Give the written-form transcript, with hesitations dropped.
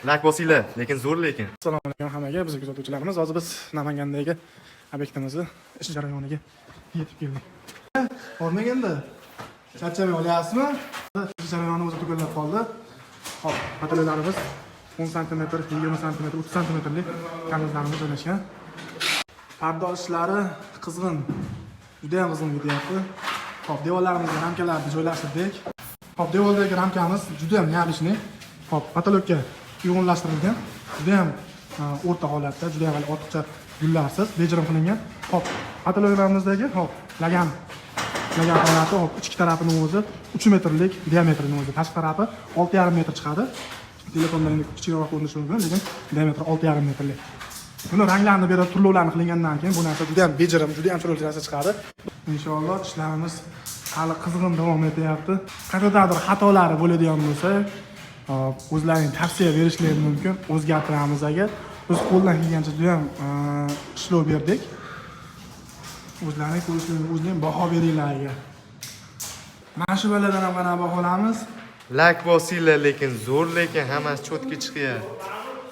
Layk bosinglar, lekin zo'r lekin. Assalomu alaykum hammaga, bizni kuzatuvchilarimiz. Hozir biz Namangandagi obyektimizni ish jarayoniga yetib keldik. Hormang endi. Charchamay olyapsizmi? Ish jarayoni o'zi tugallab qoldi. Hop, потолок larimiz 10 sm, 20 sm, 30 santimetrlik karnizlarimiz joylashgan. Pardoz ishlari qizg'in, juda ham qizg'in ketyapti. Hop, devorlarimizga ramkalarni joylashtirdik. Hop, devordagi ramkamiz juda ham необычный. Hop, потолок ka uyg'unlashtirilgan. Juda ham o'rta holatda, juda ham hali ortiqcha gullarsiz, bejirim qilingan. Hop, потолок larimizdagi, hop, lagan holati, hop, ichki tarafini o'zi 3 metrlik diametrini o'zi, tashqi tarafi 6,5 metr chiqadi. Telefondan endi kichikroq ko'rinishi mumkin, lekin diametri 6,5 metrlik. Buni ranglarini berib, turlovlarni qilingandan keyin bu narsa juda ham bejirim, juda ham chiroyli narsa chiqadi. Inshaalloh, ishlarimiz hali qizg'in davom etyapti. Qayerdadir xatolari bo'ladigan bo'lsa, hop, o'zlaring tavsiya berishlari mumkin, o'zgartiramiz agar. Biz qo'ldan kelgancha juda ham ishlov berdik. O'zlaring ko'rishlaring, o'zlaring baho beringlar agar. Mana shu boladan ham qanaqa baho olamiz? Layk bosinglar, lekin zo'r lekin, hammasi чётко chiqyapti.